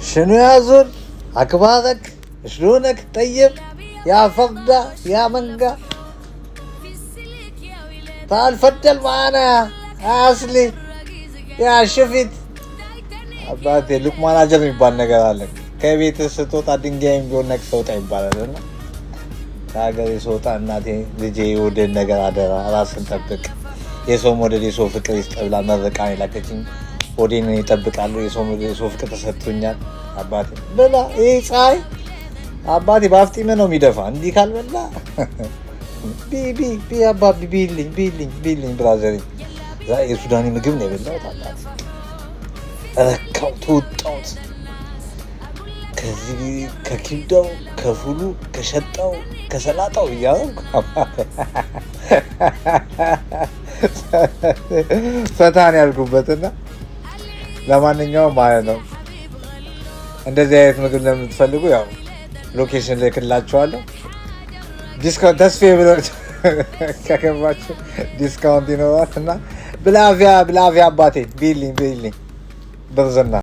شنو يا زول أخبارك شلونك طيب يا فردة يا منقا تعال فتل معانا أصلي يا شفت አባቴ። ሉቅማን አጀብ የሚባል ነገር አለ። ከቤት ስትወጣ ድንጋይም ቢሆን ነቅሰህ ውጣ ይባላል። እና ከሀገሬ ስወጣ እናቴ ልጄ የወደድ ነገር አደራ፣ ራስን ጠብቅ፣ የሰው መውደድ የሰው ፍቅር ይስጥ ብላ መርቃን የላከችኝ። ሆዴን ይጠብቃሉ። የሰው መውደድ የሰው ፍቅር ተሰጥቶኛል። አባቴ ብላ። ይህ ፀሐይ አባቴ በአፍጢም ነው የሚደፋ። እንዲህ ካልበላ ቢ ቢ ቢ አባቢ ቢልኝ ቢልኝ ቢልኝ brother። ዛሬ የሱዳኒ ምግብ ነው የበላሁት አባቴ። ረካው፣ ተወጣሁት። ከዚህ ከኪብዳው፣ ከፉሉ፣ ከሸጣው፣ ከሰላጣው እያደረኩ ፈታን ያልኩበትና ለማንኛውም ማለት ነው እንደዚህ አይነት ምግብ ለምትፈልጉ ያው location ልክላችኋለሁ። Discount ተስፌ ብሎ ከገባችሁ discount ይኖራል። እና بالعافية بالعافية አባቴ፣ ቢልኝ ቢልኝ ብርዝና።